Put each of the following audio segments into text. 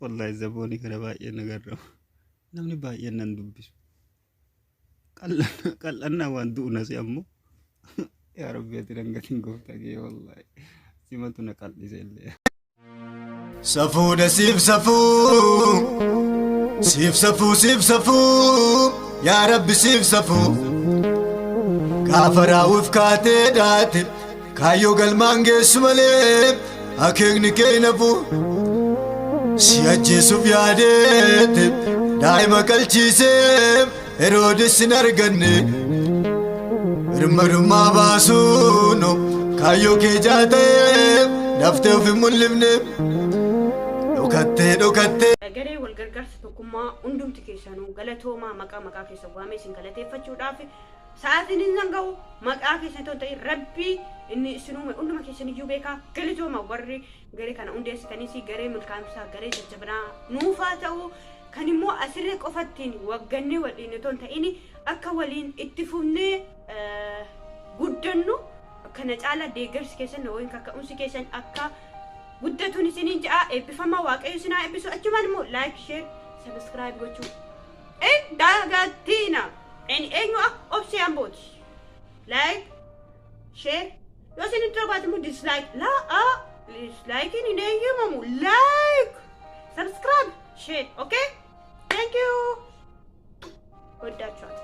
Wallaahi zaboonii kana baay'ee na garrama. Namni baay'een nan dubbisu. Qal'annaa waan du'u nasi ammoo. Yaa Rabbi ati nan gatiin gooftaa kee wallaahi. Simatu na qal'ise illee. Safuudha siif safuu, siif safuu, siif safuu, yaa Rabbi siif safuu. Gaafa raawwif kaatee dhaate, kaayyoo galmaan geessu malee akeekni kee hin hafu. Si ajjeesuuf yaadeete, daa'ima qalchiisee Heroodis hin arganne. Birmadummaa baasuun kaayyoo kee jaatee daftee of hin mul'ifne. Dhokattee dhokattee. Garee wal gargaarsa tokkummaa hundumti keessanuu galatoomaa maqaa maqaa keessan waamee isin galateeffachuudhaaf sa'aatiin hin ga'u maqaa keessan otoo hin ta'in rabbii inni isin uume hunduma keessan iyyuu beekaa galatooma warri garee kana hundeessitanis garee milkaa'insaa garee jajjabinaa nuufaa ta'u kan immoo asirra qofattiin waggannee waliin otoo hin ta'in akka waliin itti fufnee guddannu kana caala deeggarsi keessan yookiin kaka'umsi keessan akka guddatuun isiniin ja'a eebbifamaa waaqayyo isin haa eebbisu achumaan immoo like share subscribe gochuu hin dagatina eenyu obsee ambooti like share yoo isin itti barbaade immoo dislike laa dislikein hin eeyyamamu like subscribe share okay thank you ወዳችኋል።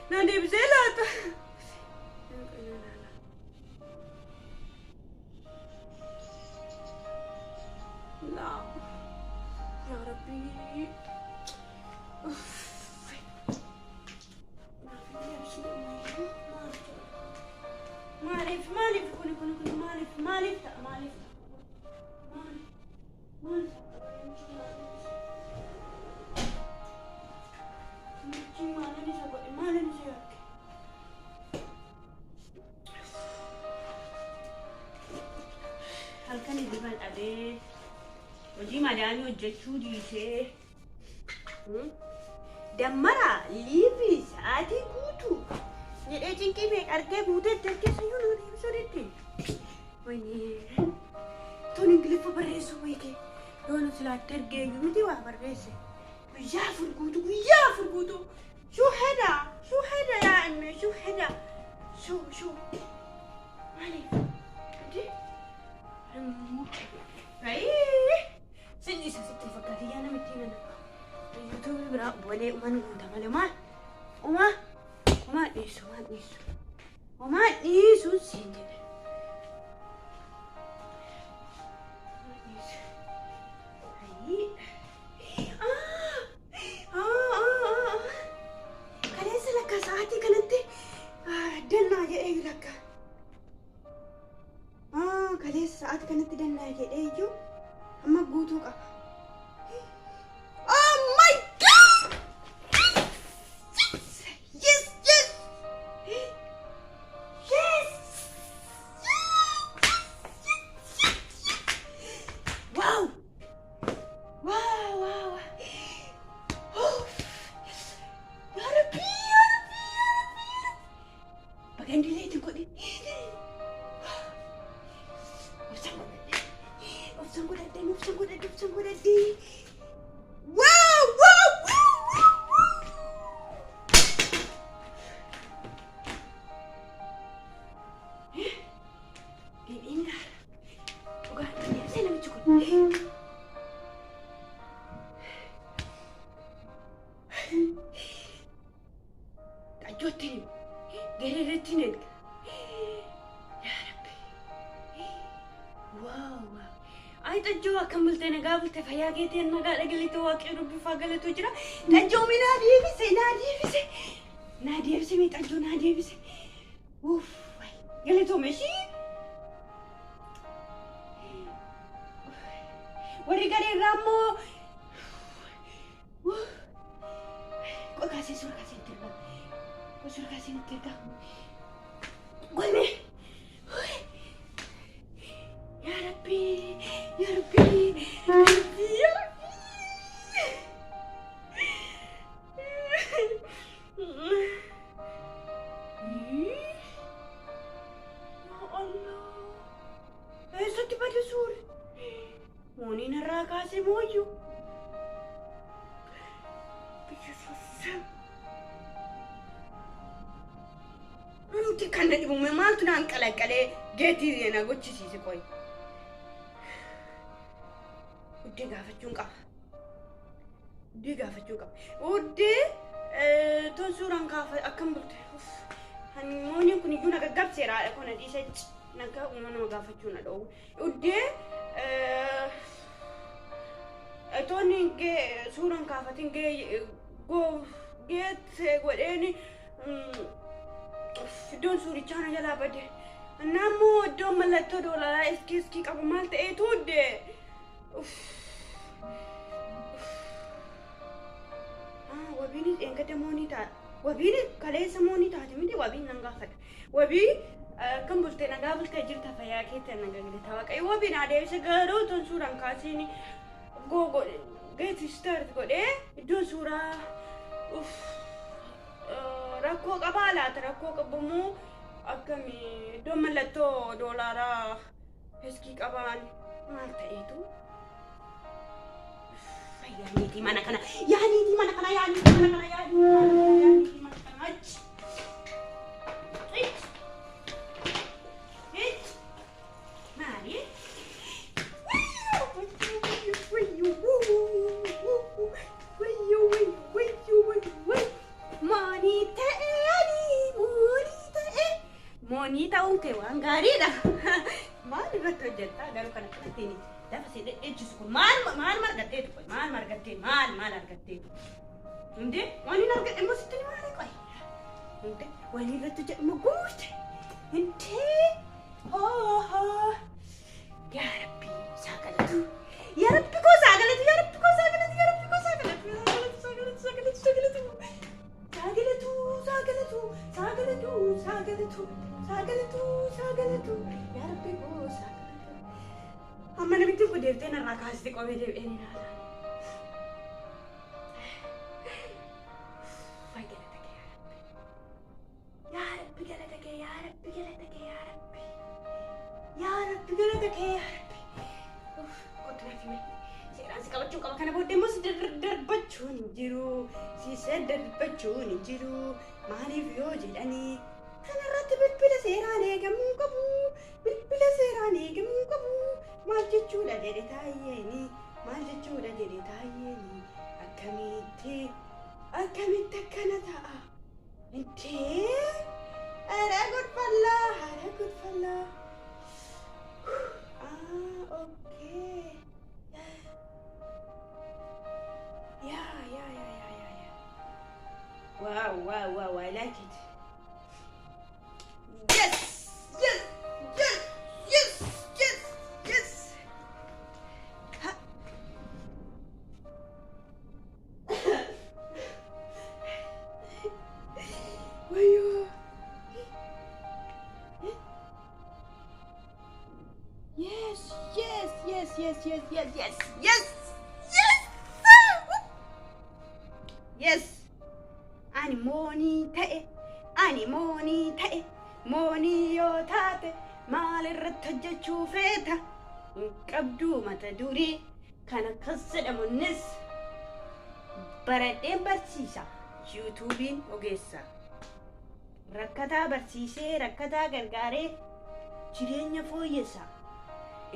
Naa deebisee laata? Laa. Yaa Rabbii. Maaliif maaliif kuni kuni kuni maaliif maaliif ta'a maaliif ta'a maaliif maaliif ta'a maalin isa godhe maalin isa yakke halkan hirriba dhabee hojii madaamii hojjechuu dhiisee dammara liivii sa'aatii guutuu jedhee cinqii meeqa argee guuteetti harkeessa iyyuu nama deebisuu ditti. Wayinee tun ingiliffa barreessuu beekee yoona silaatti argee iyyuu miti waa barreesse guyyaa afur guutuu guyyaa afur guutuu shuu heda shuu heda yaa imme shuu heda shuu shuu maaliif adi ayii sin isa sitti fakkaate yaa namitti nana yuutuubii biraa bolee uman guuta malee umaa umaa umaa dhiisu umaa dhiisu umaa dhiisu siin jedhe. Eenyutti hima? Gereeretti hin erga. Yaa Rabbi. Wow wow. Ay xajjoo akkam bultee nagaa bultee fayyaa keetiin nagaa dhagalite waaqayyo dubbifaa galatu jira. Xajjoo mi naa deebise naa deebise. Naa deebise mi xajjoo naa deebise. Uff galatoome ishii. Warri gareerraa immoo qoy kaasee suura kaasee itti ergaa. Qoy suura kaasee itti ergaa. Golmee. Yaa Rabbi, yaa Rabbi, yaa Rabbi, yaa Rabbi. Yaa Allah. Eessatti bade suurri? Mooniin irraa kaasee mooyyuu. Yesuus. Nuti kan na dhibume maaltu naan qalaqqalee geetii na gochisiise qoy. Uddee gaafachuun qaba. Uddee gaafachuu qaba. Uddee toon suuraan kaafa akkam bulte. Mooniin kun iyyuu na gaggabseera haadha koo na dhiise nagaa uumama nama gaafachuu na dhoowwe. Uddee toonni suuraan kaafatin geet godheeni iddoon suurichaa na jalaa bade. Naammoo iddoon mallattoo doolaaraa iskii iskii qabu maal ta'eetu uddee. Wabiinis dheengadda moonii ta'a. Wabiin kaleessa moonii taate miti wabiin nan gaafadha. Wabii akkam bultee nagaa bultee jirta fayyaa keetti nagaa galata waaqayyo wabiin adeemsa garuu toon suuraan kaasiin go godhe get start godhee iddoon suuraa uff rakkoo qabaa laata rakkoo qabamoo akkami iddoon mallattoo doolaaraa iskii qabaan maal ta'eetu yaa niitii mana kana yaa niitii mana kana yaa niitii mana kana yaa niitii mana kana yaa niitii mana kana achi ich ich maali Moonii ta'e ani moonii ta'e moonii ta'uun kee waan gaariidha. Maal irratti hojjettaa garuu kana kanatti lafa si dhedheechisu kun maal maal margatteetu qoy maal margattee maal maal argatteetu. Hundee waan hin argadhe immoo sitti ni maali qoy. Hundee waan irratti hojjedhu immoo guute. Hundee hoo hoo yaa Rabbi isaa galatu. Yaa Rabbi koo isaa galatu yaa Rabbi koo isaa galatu yaa Rabbi koo isaa galatu isaa galatu isaa galatu isaa galatu isaa galatu isaa galatu isaa galatu isaa galatu isaa galatu isaa galatu yaa Rabbi koo isaa galatu. Amma namitti kun deebitee narraa kaasite qomee deebi'ee ni ilaala. Fay galata kee yaa Rabbi. Yaa Rabbi galata kee yaa Rabbi galata kee yaa Rabbi. Yaa Rabbi galata kee yaa Rabbi. Uff kottu naaf hime. Seeraan si qabachuu qaba kana booddee immoo si darbachuun hin jiru. Si darbachuun hin jiru. Maaliif yoo jedhanii kanarratti bilbila seeraan eegamuu qabu. Bilbila seeraan eegamuu qabu. Maal jechuudha jedhe taayyeeni. Maal jechuudha jedhe taayyeeni. Akkamitti akkamitti akkana ta'a? Intee ara godfallaa ara godfallaa. Ah, okay. Yeah. Wow, I like it. Yes. Ha. Wayo. Yes. Yes. Ani moonii ta'e, ani moonii ta'e, moonii yoo taate maal irratti hojjechuu feeta? Hin qabduu mata duree kan akkas jedhamunnis baradheen barsiisa. Yuutuubiin ogeessa. Rakkataa barsiisee rakkataa gargaaree jireenya fooyyessa.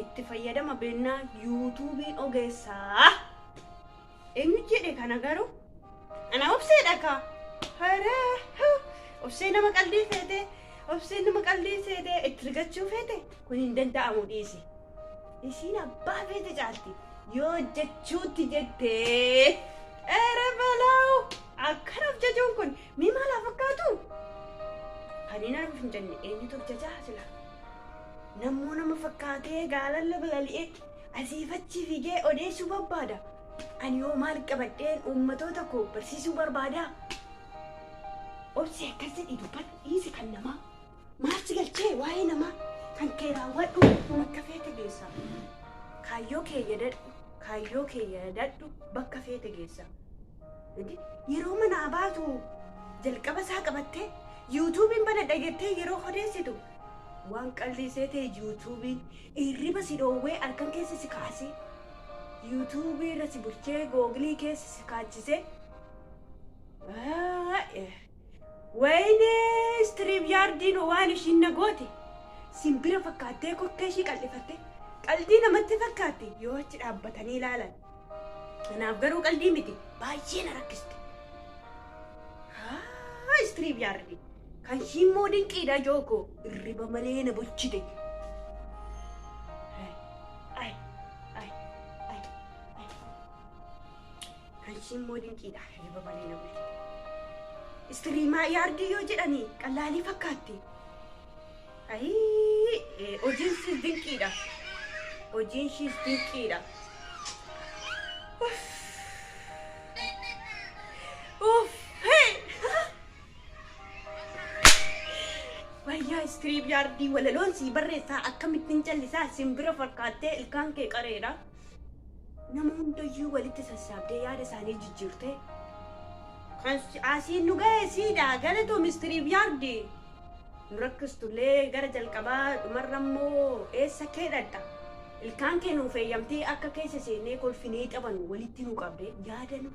Itti fayyadama beennaa yuutuubiin ogeessaa. Eenyu jedhe kana garuu? Ana obseedha kaa. Hara. Obsee nama qaldii feete, obsee nama qaldii seete itti rigachuu feete kun hin danda'amu dhiisi. Isiin abbaa feete caalti yoo jechuutti jettee. Ere balaawu akkana of jajuun kun mii maal haa fakkaatu? Kan hin argu hin jenne eenyutu of jajaa sila? Nammoo nama fakkaatee gaalalla balali'ee asiif achi fiigee odeessuu barbaada. Ani yoo maal qabadheen uummatoota koo barsiisuu barbaada? Obsi akkas jedhi dubbadhu dhiisi kan namaa. Maal si galchee waa'ee namaa kan kee raawwadhu bakka feete geessa. Kaayyoo kee yadadhu kaayyoo kee yadadhu bakka feete geessa. Yeroo manaa baatu jalqaba isaa qabattee yuutuubiin banadha jettee yeroo odeessitu waan qallisee ta'e yuutuubiin hirriba si dhoowwee halkan keessa si kaasee yuutuubii irra si bulchee googilii keessa si kaachisee wayinee istiriim yaardiin waan ishiin na goote simbira fakkaattee kokkee ishii qal'ifatte qaldii namatti fakkaatti yoo achi dhaabbatanii ilaalan. Kanaaf garuu qaldii miti baay'ee na rakkiste. Haa istiriim yaardii kan ishiin immoo dinqiidha jooko irriba malee na bulchite. Ay ay ay ay kan ishiin immoo dinqiidha irriba malee na bulchite. Istiriimaa yaardii yoo jedhanii qallaalii fakkaatti. Ayii hojiin ishiis dinqiidha. Hojiin ishiis dinqiidha. Uff! Wayyaa istiriim yaardii walaloon sii barreessaa akkamittiin callisaa simbira fakkaattee ilkaan kee qareedha. Nama hundayyuu walitti sassaabdee yaada isaanii jijjiirtee. Kan asiin nu ga'e siidha galatoom istiriim yaardii. Nu rakkistullee gara jalqabaa dhumarra immoo eessa kee dhadha. Ilkaan kee nuuf eeyyamtee akka keessa seennee kolfinee taphannu walitti nu qabdee yaada nu.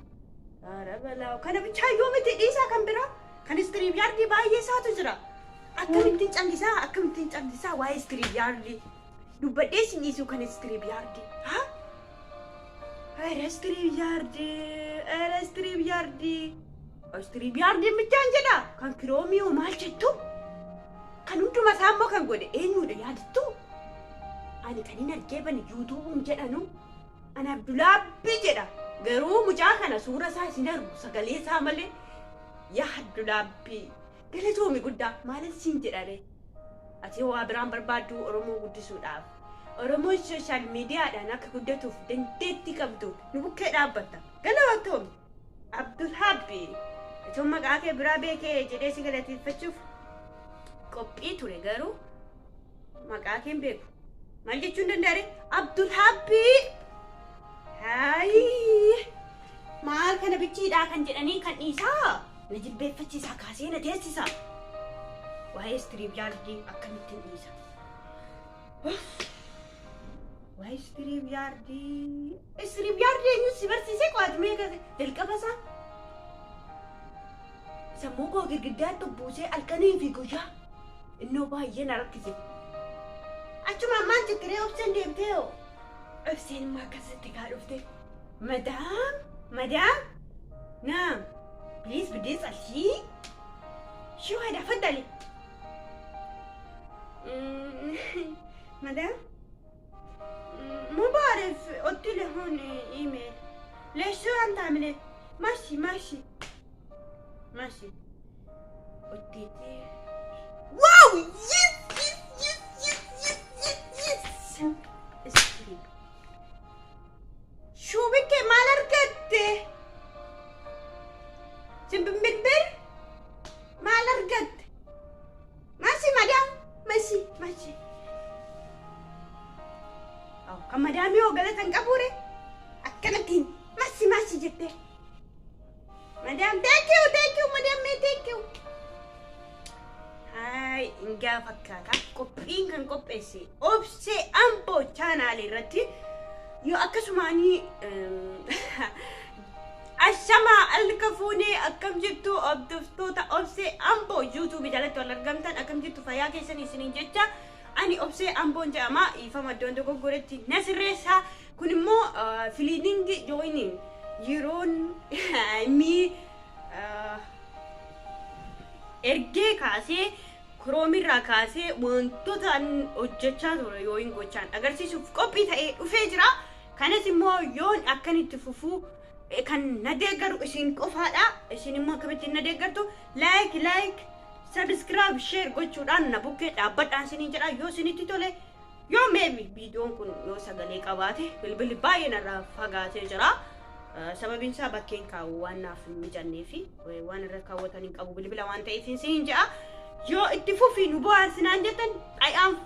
Haara balaa kana bichaa yoo miti dhiisaa kan biraa kan istiriim yaardii baay'ee isaatu jira. Akkamittiin callisaa akkamittiin callisaa waa'ee istiriim yaardii dubbadhee sin dhiisuu kan istiriim yaardii. Haa? Era istiriim yaardii era istiriim yaardii. Istiriim yaardiin bichaan jedha kan kiroomiyoo maal jettu? Kan hunduma isaa immoo kan godhe eenyudha yaadattu? Ani kan hin argee bane yuutuubuun jedhanu ani Abdulaabbii jedha. Garuu mucaa kana suura isaa isin argu sagalee isaa malee yaa Abdulaabbii galatoomi guddaa maalin siin jedhare? Ati waa biraan barbaaddu Oromoo guddisuudhaaf. Oromoon sooshaal miidiyaadhaan akka guddatuuf dandeettii qabdu nu bukkee dhaabbatta. Galatoomi Abdulhabbi. Itoo maqaa kee biraa beekee jedhee si galateeffachuuf qophii ture garuu maqaa kee hin beeku. Maal jechuun danda'are? Abdulhabbi. Haayii. Maal kana bichiidhaa kan jedhanii kan dhiisaa? Na jilbeeffachiisaa kaasee na teessisa. Waa'ee istiriim yaardii akkamittiin dhiisa? Waa'ee istiriim yaardii. Istiriim yaardii eenyu si barsiisee qo'atamee jalqaba isaa? Sammuu koo girgiddaatti buusee halkanii fi guyyaa innoo baay'ee na rakkise. Achumaan maal jettiree obseen deemtee hoo? Obseen immoo akkasitti kaa dhufte. Madaam, madaam, naam, please بدي اسأل شيء. شو هذا؟ تفضلي. مدام مو بعرف قلت لي هون ايميل ليش شو عم تعملي؟ ماشي ماشي ماشي قلت لي واو yes yes yes yes yes yes yes استريب شو بك مال argatte simbirbirbir maal argatte ماشي مدام ماشي ماشي أو kan madaamii hoo galatan qabuure akkanattiin ماشي ماشي jette madaam thank you thank you madaam thank you Hai hingaa fakkaata qophiin kan qopheesse Obsee Amboo chaanaalii irratti yoo akkasumaanii ashamaa alka fuunee akkam jirtu hordoftoota Obsee Amboo yuutuubii jalatti wal argamtan akkam jirtu fayyaa keessan isiniin jecha ani Obsee Amboon jedhama ifama iddoon dogoggoretti na sirreessa kun immoo filiiningi jooyiniin yeroon mii ergee kaasee kiroomirraa kaasee wantoota an hojjechaa ture yoo hin gochaan agarsiisuuf qophii ta'ee dhufee jira. Kanas immoo yoon akkanitti fufuu kan na deeggaru isin qofaadha. Isin immoo akkamittiin na deeggartu? Like, subscribe, share gochuudhaan na bukkee dhaabbadhaan isiniin jedha. Yoo isinitti tole, yoo maybe viidiyoon kun yoo sagalee qabaate, bilbilli baay'ee narraa fagaatee jira. Sababiin isaa bakkeen kaa'u waan naaf hin mijannee fi waan irra kaawwatan hin qabu bilbila waan ta'eef isiniin jedha. Yoo itti fufii nu bohaarsinaan jettan, I am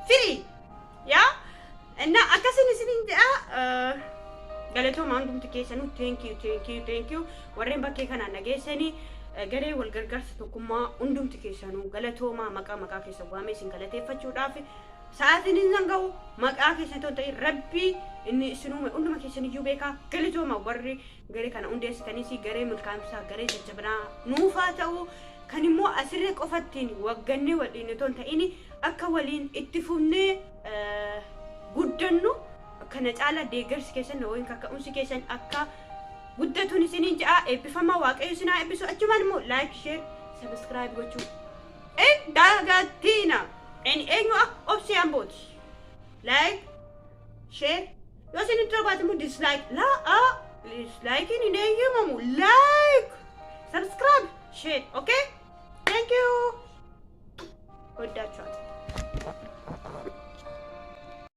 free. Yaa እና akkasin isiniin jedha. Galatooma hundumti keessanuu. Thank you, thank you, thank you. Warreen bakkee kanaan dhageessanii, garee wal gargaarsa tokkummaa, hundumti keessanuu galatoomaa. Maqaa maqaa keessan waamee isin galateeffachuudhaaf sa'aatiin hin ga'u. Maqaa keessan otoo hin ta'in Rabbii inni isin uume hunduma keessan iyyuu beekaa. Galatooma. Warri garee kana hundeessitanis garee milkaa'insaa, garee jajjabinaa nuufaa ta'u. Kan immoo asirra qofattiin waggannee waliin otoo hin ta'in akka waliin itti fufnee guddannu kana caala deeggarsi keessan yookiin kaka'umsi keessan akka guddatuun isiniin ja'a. Eebbifamaa, Waaqayyo isin haa eebbisu. Achumaan immoo like, share, subscribe gochuu dagaattiina. Eenyu obsee ambooti. Like, share, yoo isinitti barbaade immoo dislike laa, dislikeiin hin eeyyamamu. Like, subscribe, share. Okay, thank you. ወዳችኋል።